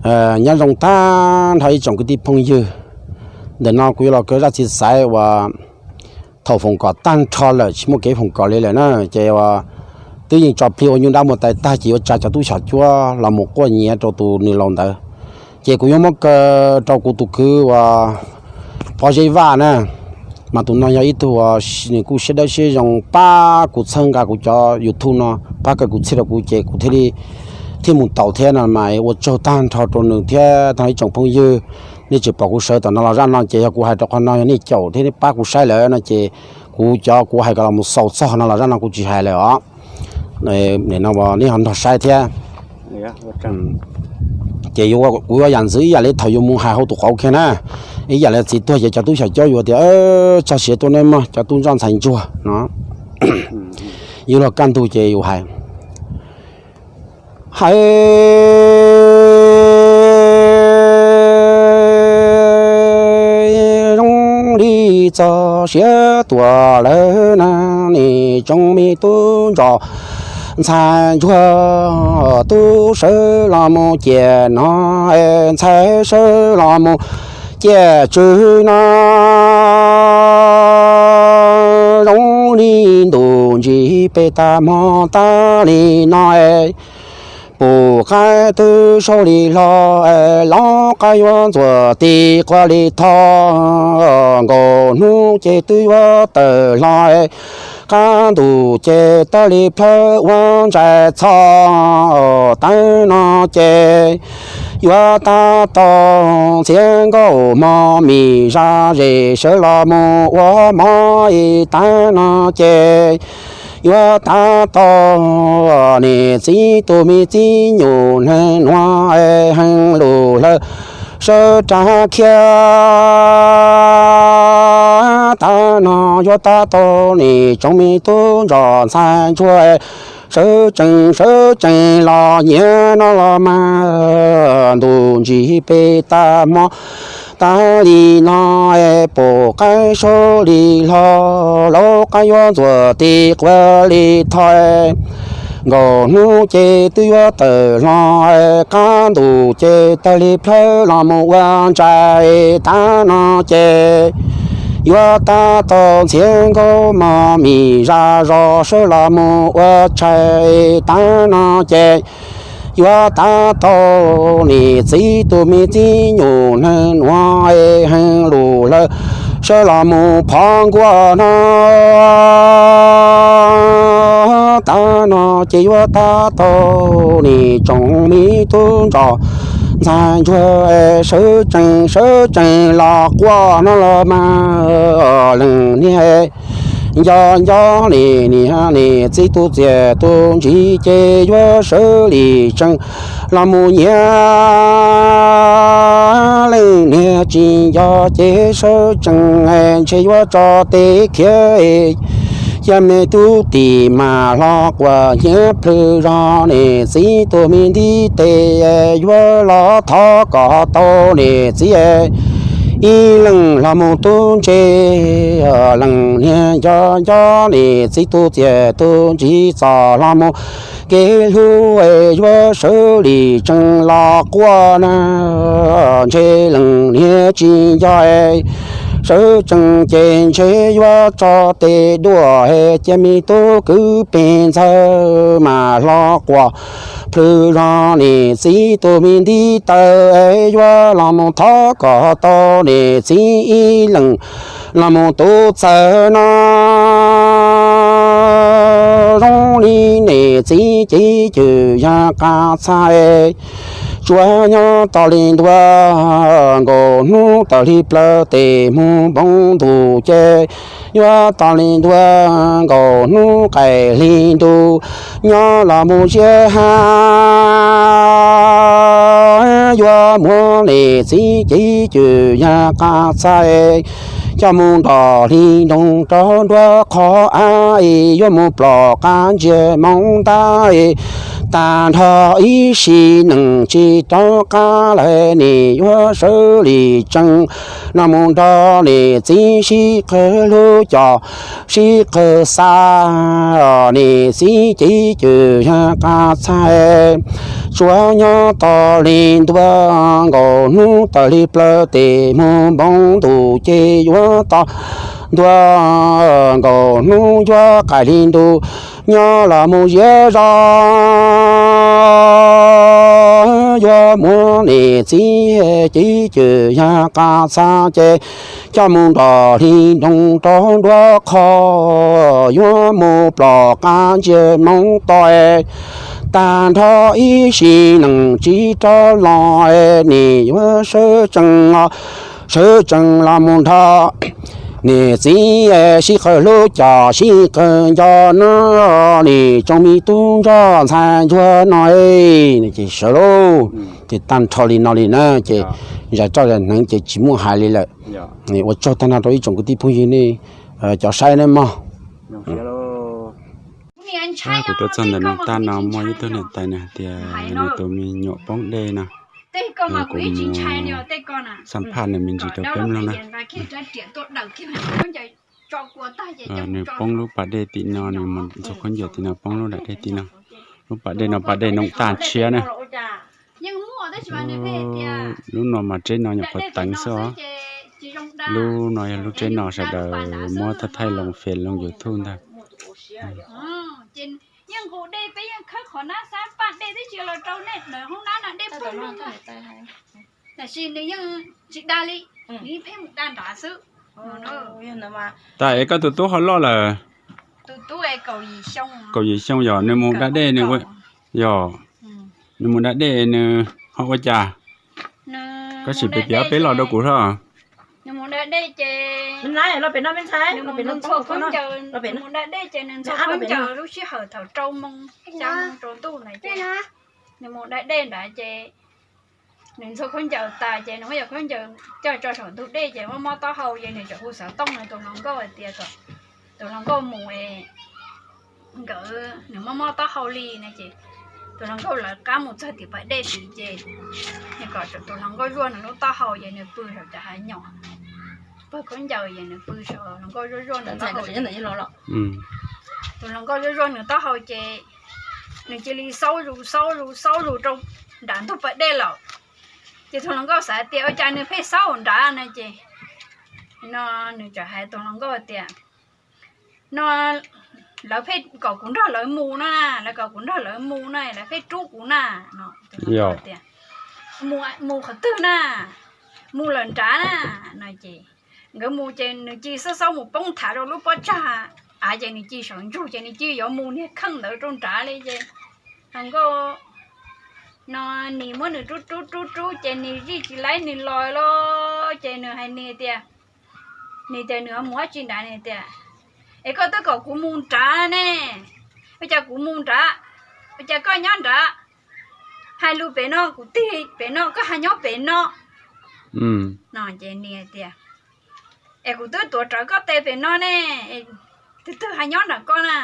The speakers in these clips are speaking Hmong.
Nyob zoo tag nrho ib tsoom kwv tij phooj ywg, ntawm no kuv yuav los kawm zaj txiv xaiv uas thaum foom kom tag nrho lawm tsis muaj kev foom kom li lawm na, ces uas twb yeej tso plig ua nyuj dab muag tais tag ces yuav tsa cov tub xyom cuab los mus quaj nyiav rau tus nws laus ntawd. Ces kuv yuav muab kaw rau kuv tus kwv uas Pov Zeb Vaj na, mas tus no yog ib tug uas nws kuj siab dawb siab zoo pab kuv txhawb nqa kuv cov YouTube no, pab kaw kuv txhiaj rau kuv ces kuv thiaj li thiaj mus taus thiab no mas ua tsaug tag nrho rau nws thiab tag nrho ib tsoom phooj ywg. Nej tseem pom kuv sawv tom no los zaj no ces yog kuv hais rau qhov no yog nej caum thiab nej pab kuv saib lawm no ces kuv cov kuv hais kom los mus xaus txog no los zaj no kuv tsis hais lawm os. No nej ho nrog saib thiab. Ces kuv yuav yam ntxwv ib yam li thaum yus mus hais hauv tus qauv kiag na, ib yam li txiv tuag ces cov tub xyom cuab yuav tias txog siav tuaj neb mog cov tub ntsuag ntxhais ntsuag no. Yuav luag kaj ntug ces yus hais, hais zoo li txog siav tuaj lawm na, nim tsoom me tub ntsuag ntxhais ntsuag, tub sawv los mus ciaj no, ntxhais sawv los mus ciaj tswv no, zoo li ntuj ntsib peb tag hmo tag li no. Pum qaib twb saub li hlo, los qab yuav ntxuam ti quav li tho, nkaus hnub ces twb yuav tawm hlo, qab ntuj ces tawg li plhawv ua ntsais txho. Tag no ces yuav tab tom ntxhiab nkauj mos mis zaj zes sawv los mus ua mov, tag no ces yuav tab tom niam txiv tus me txiv nyuj neeg nuav heev lug lawm sawv rov khiav. Tag no yuav tab tom niam tsoom me tub ntsuag ntxhais ntsuag, sawv tsees sawv tsees los nyiav no los mas, ntuj ntsib peb tag hmo tag li no, pum qaib saub li hlo, laub qaib yuav ntxuam ti quav li tho, nkaus hnub ces twb yuav tawm hlo, qab ntuj ces tawg li plhawv los mus ua ntsais. Tag no ces yuav tab tom ntxhiab nkauj mos mis zaj zos sawv los mus ua tshais. Tag no ces yuav tab tom niam txiv tus me txiv nyuj neeg nuav heev lug lawm sawv los mus phov nkuaj no. Tag no ces yuav tab tom niam tsoom me tub ntsuag ntxhais ntsuag, sawv tsees sawv tsees los quaj no los mas, leej niag nco nco niam niam niam txiv tus txiaj tus ntsig ces yuav sawv li tsees los mus nyiav. Leej niag tsis nco ces sawv tsees ntshe yuav tso tes khiav. Yog me tub tim mas hlo quas nyiav plhws zog, niam txiv tus me ntiv tes yuav los thov kom tau niam txiv ib leeg los mus tub ntse. Leej niag nco nco niam txiv tus txiaj tus ntsig txog los mus kev hlub, yuav sawv li tsees los quaj na, ntshe leej niag tsis nco. Sawv tsees ces ntshe yuav tso tes duaj, cia me tub kwv pes ntxawg mas hlo quas plhws zog, niam txiv tus me ntiv taw yuav los mus thov kom tau niam txiv ib leeg los mus tub txawg no. Zoo li niam txiv cev cwm yaj qab txhais, tsuas nyob tos li ntua, nkaus hnub tawm li plaws tes mus npoo ntuj ces yuav tos li ntua, nkaus hnub qaim hli ntuj nyob los mus ziab ha. Yuav muab niam txiv cev cwm yaj qab txhais coj mus nrog hli nroog rau nruab qhov av, yuav mus plom qab ntsiag moo ntab. Tag nrho ib sim neej tsis rov qab lawm, nim yuav sawv li tsees los mus nrog niam txiv sib qawg hlub coj sib qawg xa. Niam txiv cev cwm yog qab txhais, tsuas nyob tos li ntua nkaus hnub tawm li plaws tes mus npoo ntuj ces yuav tos ntua nkaus hnub yuav qaij li ntuj nyob los mus ziav zog. Yuav muab niam txiv cev cwm yog qab txhais ces coj mus nrog li nroog rau nruab qhov, yuav mus plob qab ntsia moo to. Tag nrho ib sim neej tsis rov los, nim yuav sawv tsees, sawv tsees los mus nrog niam txiv sib qawg hlub coj sib qawg nco no. Nim tsoom me tub ntsuag ntxhais ntsuag no, ces sawv lauj. Ces tag nrho li no li na ces zais roj zais hneev ces tsis muaj hais li lawm. Ua tsaug tag nrho rau ib tsoom kwv tij phooj ywg nej cov saib nawb mog. Kuv tuaj txog ntawm no tag no muaj ib tug niam tais nws hais tias nws tus me nyuam poob dej no, kuv mus xam phaj nws me ntsis rau peb mloog na. Nws poob lub pas dej tim no, nws mus ntxuag khaub ncaws tim no poob lub nram dej tim no. Lub pas dej no pas dej Noom Taj Ntshiab na. Lub no mas tseb no nyuam qhuav teev xwb os. Lub no yog lub tseb no sawv daws muab thaij thaij loo fem loo YouTube ntag. Yeej nqus dej, peb yeej khawb qhov nab xab paj dej twb tsis los rau nej lawm hoob nab no dej pawg lug. Tab sis nws yeej tsis dag li, nws yeej pheej mus dag nrad xwb. Tas es koj tus tub ho loj lawm? Tus tub kaum yim xyoo yog nws mus da dej nws, yog nws mus da dej nws ho ua cas? Koj sim piav piav peb los rau kuv hlo. Nws mus da dej ces nws mus ntxhua khaub ncaws, nws mus da dej ces nws ntxhua khaub ncaws lub sij hawm thaum rau moo, xya moo rau ntuj ntawd ces nws mus da dej ntawd ces nws ntxhua khaub ncaws tas ces nws muab cov khaub ncaws coj tso saum ntug dej ces mob mob taub hau ces nws txawm hu xov tooj nws tus hluas nkauj hais tias kom tus hluas nkauj mus nkawd nws mob mob taub hau li no ces tus hluas nkauj lawv qab mus txog tim pas dej tid ces nws kom tus hluas nkauj zuaj nws lub taub hau ces nws pw saum cov hav nyom, pawg khaub ncaws ces nws pw saum hluas nkauj zuaj zuaj nws taub hau. Tus hluas nkauj zuaj zuaj nws taub hau ces nws cia li xaub zus xaub zus xaub zus rau nram ntug pas dej lawm. Ces tus hluas nkauj xav tias ua cas nws pheej xaub nrad no ces no nws txawm hais tus hluas nkauj tias no lawv pheej kom kuv nrog lawv mus no, lawv kom kuv nrog lawv mus no lawv pheej rub kuv na no. Tias mus qhov twg na, mus lawm nrad na no ces nkawd mus ces nws cia li xaub xaub mus poob thav rau lub pob tsag av ces nws cia li sawv ntsug ces nws cia li yuav mus niag kheej ntawd rau nrad li ces hluas nkauj no nim muab nws rub rub rub rub ces nws zij tsis laib nws los los ces nws hais nws tias, nws tias nws mus dab tsi nrad, nws tias es koj twb kom kuv mus nrad ne, ua cas kuv mus nrad, ua cas koj nyob nrad, hais lus pem no kuv tig pem no koj hais nyob pem no no ces nws tias es kuv twb tuav rawv koj tes pem no ne, twb twb hais nyob nram koj na,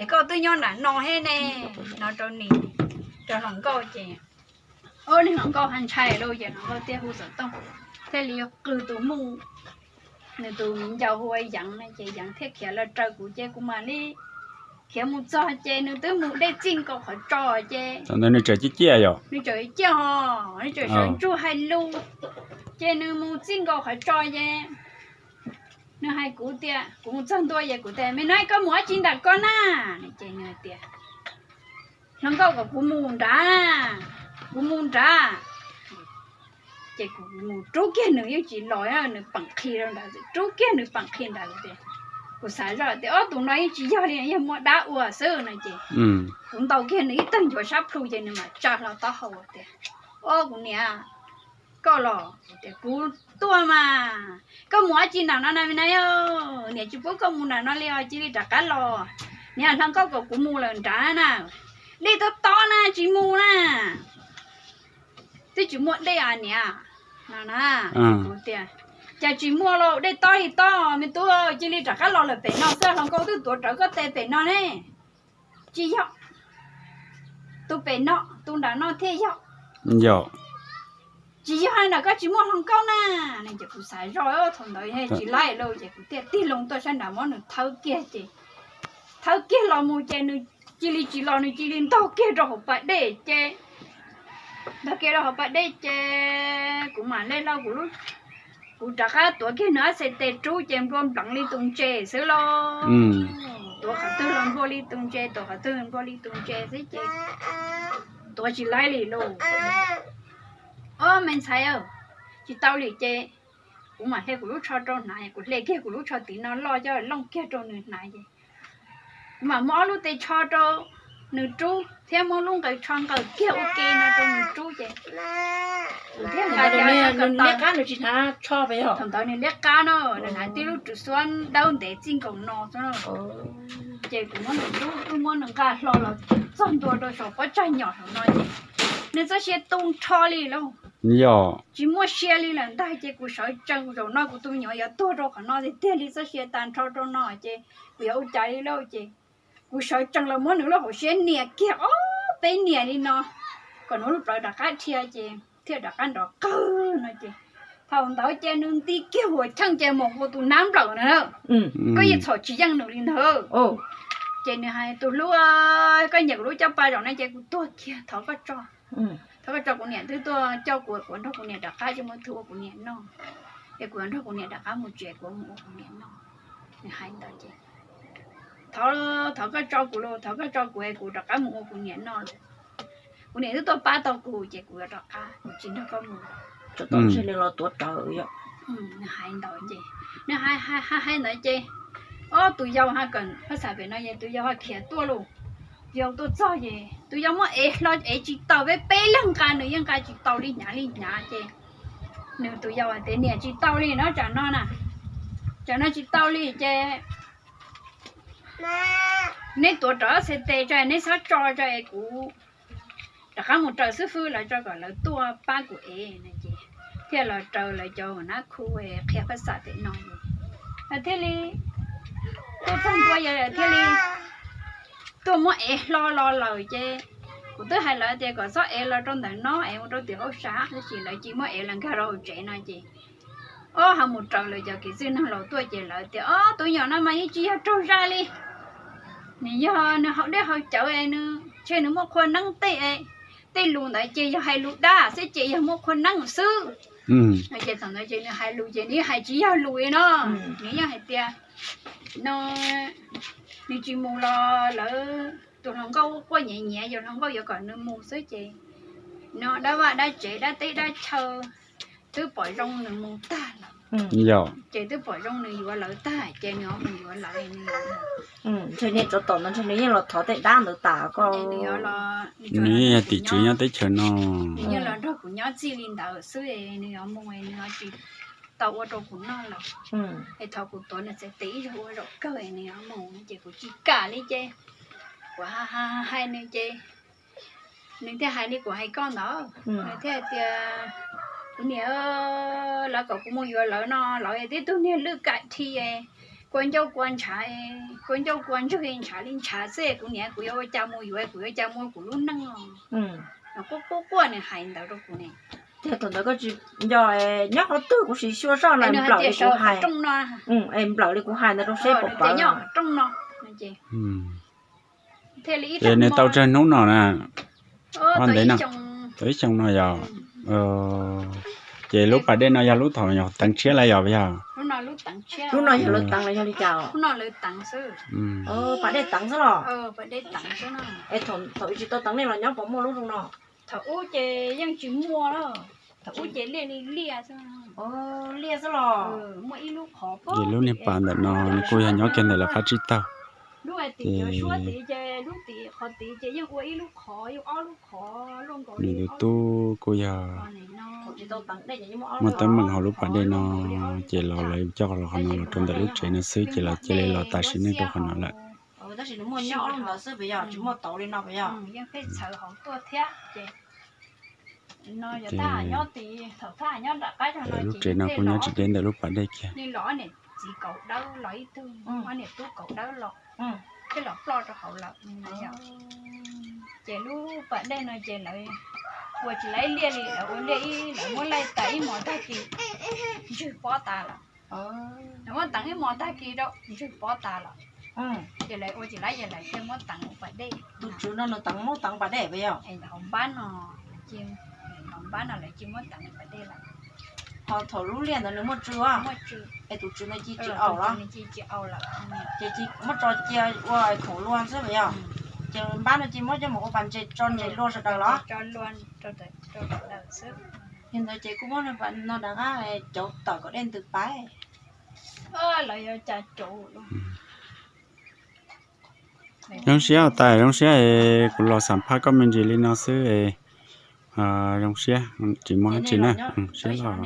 es koj twb nyob nram no thiab ne no rau nws, rau hluas nkauj ces o nws hluas nkauj hais ntshai lauj ces hluas nkauj thiaj hu xov tooj thiaj li qw tus muj, nws tus viv ncaus hu ua Yeev no ces Yeev thiaj khiav los raws kuv ces kuv mam li khiav mus txog ces nws twb mus dej txij nkaus qhov tso ces nws tseem ciaj ciaj yom, nws tseem ciaj ho, nws tseem sawv ntsug hais lus ces nws mus txij nkaus qhov tso ces nws hais kuv tias kuv mus txog ntua ces kuv tias me no koj mus dab tsi nram koj na, ces nws tias hluas nkauj kom kuv mus nrad, kuv mus nrad ces kuv mus rub kiag nws yeej tsis los, nws peem qhi rau nrad, rub kiag nws peem qhi nrad ces kuv xav zoj tias ob tus no yeej tsis yog li, yog muaj dab ua xwb no ces kuv ntaus kiag nws ib teg nchuav sab plhu ces nws mam tsa hlo taub hau tias o kuv niam, koj los tias kuv tuaj mas, koj mus dab tsi nram no na me na, niam tsis pub koj mus nram no li os, cia li rov qab los, niam hluas nkauj kom kuv mus lawm nrad na, dej tob tob na tsis mus na, twb tsis muaj dej os niam no na. Kuv tias cas tsis muaj los dej tob li tob me tub, cia li rov qab los lawm pem no xwb, hluas nkauj twb tuav rawv koj tes pem no ne, tsis yog tus pem no, tus nram no thiaj yog. Yog. Tsis yog hais ntawm koj tsis muaj hluas nkauj na. Ces kuv xav zoj thaum ntawd tsis laib lawm ces kuv thiaj tig loo tuaj sab nram muab nws thawb kiag ces, thawb kiag los mus ces nws cia li tsis los, nws cia li ntog kiag rau hauv pas dej ces, ntog kiag rau hauv pas dej ces kuv mam li los kuv, kuv rov qab tuav kiag nws ob txhais tes rub ces nplua npleev li tus ntses xwb lauj. Tuav qhov twg los nplua li tus ntses, tuav qhov twg nplua li tus ntses xwb ces tuav tsis laib li lauj. Ob me ntxhais, tsis tau li ces kuv mam hle kuv lub tsho rau hnav, kuv hle kiag kuv lub tsho tim no loj coj looj kiag rau nws hnav ces kuv mam muab ob lub tes tsho rau nws rub thiab muab lub nqaws tsho nqaws kiag ua ke no rau nws rub ces kuv thiaj nqa, nws liab qab, nws tsis hnav tsho. Thaum ntawd nws liab qab no, nws hnav tib lub rwv xuab dawb ntev txij nkaus no xwb. Ces kuv muab nws rub, kuv muab nws nqa hlo los txog ntua rau saum pob tsag nyom saum no ces nws txoj sia tu nrho li lauj. Tsis muaj sia li lawm ntag ces kuv sawv tsees, zaum no kuv tus me nyuam yuav tuag rau qhov no tiag tiag li, txoj sia tas nrho rau no ces kuv yuav ua cas li lauj ces kuv sawv tsees los muab nws lub hauv siab nias kiag ob peb nias li no kom nws lub plawv rov qab dhia ces thiaj rov qab nrov qawg no ces thaum ntawd ces nws nti kiag huam cheej ces mus ua tus nab nplawm na. Koj yeej txhom tsis yeej nws li ntawd. Ces nws hais, tus hlub, koj nyiam kuv lub caj pas zaum no ces kuv tuag kiag, thov koj tso. Thov koj tso, kuv niam twb tuaj coj kuv, kuv nrog kuv niam rov qab tsis muaj tus ua kuv niam noj, es kuv yuav nrog kuv niam rov qab mus tsev, kuv mus ua kuv niam noj. Nws hais ntawd ces, thov, thov koj tso kuv los, thov koj tso kuv es kuv rov qab mus ua kuv niam noj. Kuv niam twb tuaj pab tau kuv ces kuv yuav rov qab, kuv tsis nrog koj mus. Tsis tau ntshe nws los tuav rawv yom. Nws hais ntawd ces, nws hais hais hais ntawd ces, ob tus yau ha kom phaj xaj pem no es tus yau ha khiav tuaj lauj. Yau tuaj txog ces tus yau muab ev hlo ev tsis tau, peb peb leeg nqa nws yeej nqa tsis tau li hnyav li hnyav ces nws tus yau hais tias, niam, tsis tau li no, tsam no na, tsam no tsis tau li ces neb tuav rawv ob txhais tes tso, neb txhob tso tso es kuv rov qab mus raws xib fwb lawv tso kom lawv tuaj pab kuv ev no ces thiaj los raws lawv cov nab khu qhia phaj xaj pem no es thiaj li tuaj txog ntua, yog thiaj li tuaj muab ev hlo los lawm ces kuv twb hais lawv tias kom txhob ev los rau ntawm no, ev mus rau tim hauv sab, tab sis lawv cia muab ev los nkag rau hauv tsev no ces ob ha mus raws lawv cov kev txwj neeg laus tuaj ces lawv tias, ob tug me nyuam no mas yeej tsis yog raug zaj li. Nws yog nws haus dej haus cawv es nws ntshe nws muaj qhua neeb tej, tej lus ntawd ces yog hais lus dab xwb ces yog muaj qhua neeb xwb. Ces thaum ntawd ces nws hais lus ces nws yeej hais tsis yog lus li no. Nws yeej hais tias, no, nws tsis mus los lawv tus hluas nkauj quaj nyiav nyiav, yog hluas nkauj yuav kom nws mus xwb ces no dab vaj dab tsev dab teb dab chaw twb pom zoo nws mus tag lawm. Ces twb pom zoo nws yuav lawv tag ces nws ho mus yuav lawv. Ntshe niag tsov tom ntawd ntshe nws yeej los thov tej dab ntawd tas koj. Nws yeej yog tim tswv nyob teb chaws no. Nws yeej los nrog kuv nyob txij li ntawd xwb, nws yuav mus nws ho tsis tau ua rau kuv noj lawm. Es thov kuv tuav nws txhais tes ib zaug ua zaum kawg nws yuav mus ces kuv tsis kam li ces kuv hais nws ces nws thiaj hais li kuv hais koj ntawd, nws thiaj hais tias, kuv niam, lawv kom kuv mus yuav lawv no, lawv tib tug niag lwj kam dhi, kua ncauj kua ntshav, kua ncauj kua ntswg ntshav li ntshav xwb, kuv niam, kuv yuav ua cas mus yuav, kuv yuav ua cas mus ua kuv lub neej os. Quaj quaj quaj nws hais ntawd rau kuv ne. Ces thaum ntawd koj tsis nco, nyob qhov twg kuv sim xyuas zoj na, nplawm li kuv hais, nplawm li kuv hais ntawd rau seb pom pawv. Ces nws tau tsawg hnub no na? Ntev no, tau ib xyoo no yog. Ces lub pas dej no yog lub thaum yog teev tshiab lawm yog? Lub no yog lawv teev los yog li cas? Pas dej teev xwb los? Es thaum tsis tau teev nej los nyob puas muaj lub zoo no? Thaum ub ces yeej tsis muaj, thaum ub ces liaj li liaj xwb. Liaj xwb los? Ces lub niag pas ntawm no nws kuj yog nyob kiag ntawm lawv qab tsib taug. Ces nws tus tub kuj yog muaj teeb meem hauv lub pas dej no, ces los lawv coj los qhov no los rau ntawm lub tsev no xwb, ces los cia li los tas sim neej rau qhov no lawm. Tab sis nws muaj nyob ob lub ntawd xwb puas yog, tsis muaj tau li no puas yog? Lub tsev no kuj nyob tsis deb ntawm lub pas dej kiag. Txiv kaum dawb los ib tug, ob niam tub kaum dawb los, thiaj los ploj rau hauv lawm. Ces lub pas dej no ces lawv ua tsis laib liaj li, lawv ua liaj ib, lawv muab laij tas ib hmos tag kis, ntswg pob tas lawm. Lawv muab teev ib hmos tag kis rau, ntswg pob tas lawm. Ces lawv ua tsis laib ces lawv thiaj muab teev ua pas dej. Tus tswv no nws teev, muab teev pas dej puas yog? Hauv npab no, hauv npab no lawv cia muab teev pas dej lawm. Ho thaum lub liaj ntawd nws muaj tswv, es tus tswv ntawd cia tsis au los? Ces cia muab tso cia ua khoom luag xwb puas yog? Ces npab no cia muab coj mus ua pas ntses tso ntses luag sawv daws los? Yog ntawd ces kuj muab no rov qab cauv tawm kom dej ntws pab. Zoo siab tais, zoo siab es kuv los xam phaj koj me ntsis li no xwb es zoo siab, tsis muaj dab tsi na. Siab los.